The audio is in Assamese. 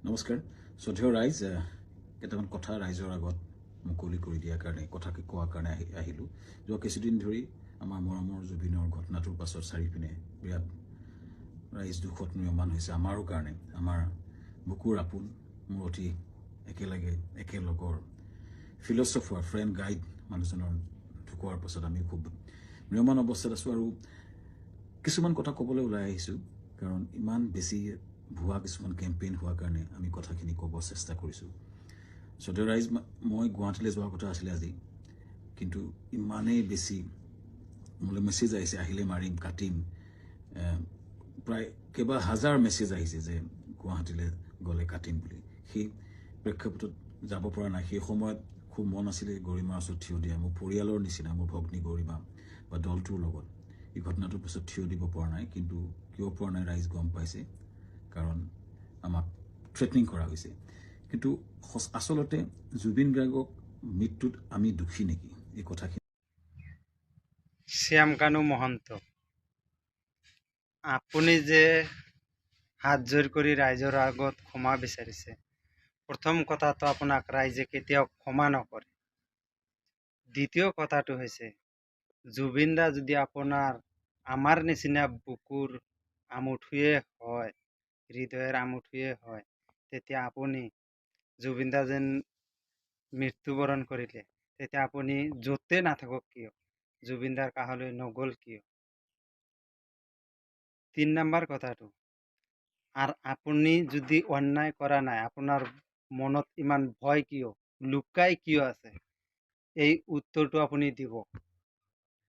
নমস্কাৰ শ্ৰদ্ধেয় ৰাইজ, কেইটামান কথা ৰাইজৰ আগত মুকলি কৰি দিয়াৰ কাৰণে, কথাকে কোৱাৰ কাৰণে আহিলোঁ। যোৱা কিছুদিন ধৰি আমাৰ মৰমৰ জুবিনৰ ঘটনাটোৰ পাছত চাৰিপিনে বিৰাট ৰাইজ দুখত ম্ৰিয়মান হৈছে। আমাৰো কাৰণে আমাৰ বুকুৰ আপোন, মোৰ অতি একেলগে একেলগৰ ফিলচফাৰ, ফ্ৰেণ্ড, গাইড মানুহজনৰ ঢুকোৱাৰ পাছত আমি খুব ম্ৰিয়মান অৱস্থাত আছোঁ আৰু কিছুমান কথা ক'বলৈ ওলাই আহিছোঁ, কাৰণ ইমান বেছি ভুৱা কিছুমান কেম্পেইন হোৱাৰ কাৰণে আমি কথাখিনি ক'ব চেষ্টা কৰিছোঁ। শ্ৰদ্ধেয় ৰাইজ, মই গুৱাহাটীলৈ যোৱাৰ কথা আছিলে আজি, কিন্তু ইমানেই বেছি মোলৈ মেছেজ আহিছে, আহিলে মাৰিম, কাটিম, প্ৰায় কেইবা হাজাৰ মেছেজ আহিছে যে গুৱাহাটীলৈ গ'লে কাটিম বুলি। সেই প্ৰেক্ষাপটত যাব পৰা নাই। সেই সময়ত খুব মন আছিলে গৰিমাৰ ওচৰত থিয় দিয়া, মোৰ পৰিয়ালৰ নিচিনা মোৰ ভগ্নী গৰিমা বা দলটোৰ লগত। এই ঘটনাটোৰ পিছত থিয় দিব পৰা নাই। কিন্তু কিয় পৰা নাই ৰাইজ গম পাইছে, কাৰণ আমাক থ্ৰেটনিং কৰা হৈছে। কিন্তু আচলতে জুবিন গাৰ্গক মৃত্যুত আমি দোষী নেকি, এই কথাখিনি শ্যামকানু মহন্ত, আপুনি যে হাত জোৰ কৰি ৰাইজৰ আগত ক্ষমা বিচাৰিছে, প্ৰথম কথাটো আপোনাক ৰাইজে কেতিয়াও ক্ষমা নকৰে। দ্বিতীয় কথাটো হৈছে, জুবিন দা যদি আপোনাৰ আমাৰ নিচিনা বুকুৰ আমঠুৱে হয়, হৃদয়ৰ আমঠুৱে হয়, তেতিয়া আপুনি জুবিন দা যেন মৃত্যুবৰণ কৰিলে, তেতিয়া আপুনি য'তে নাথাকক কিয় জুবিন দাৰ কাষলৈ নগ'ল কিয়? 3 নম্বৰ কথাটো আৰু, আপুনি যদি অন্যায় কৰা নাই, আপোনাৰ মনত ইমান ভয় কিয়, লুকাই কিয় আছে? এই উত্তৰটো আপুনি দিব।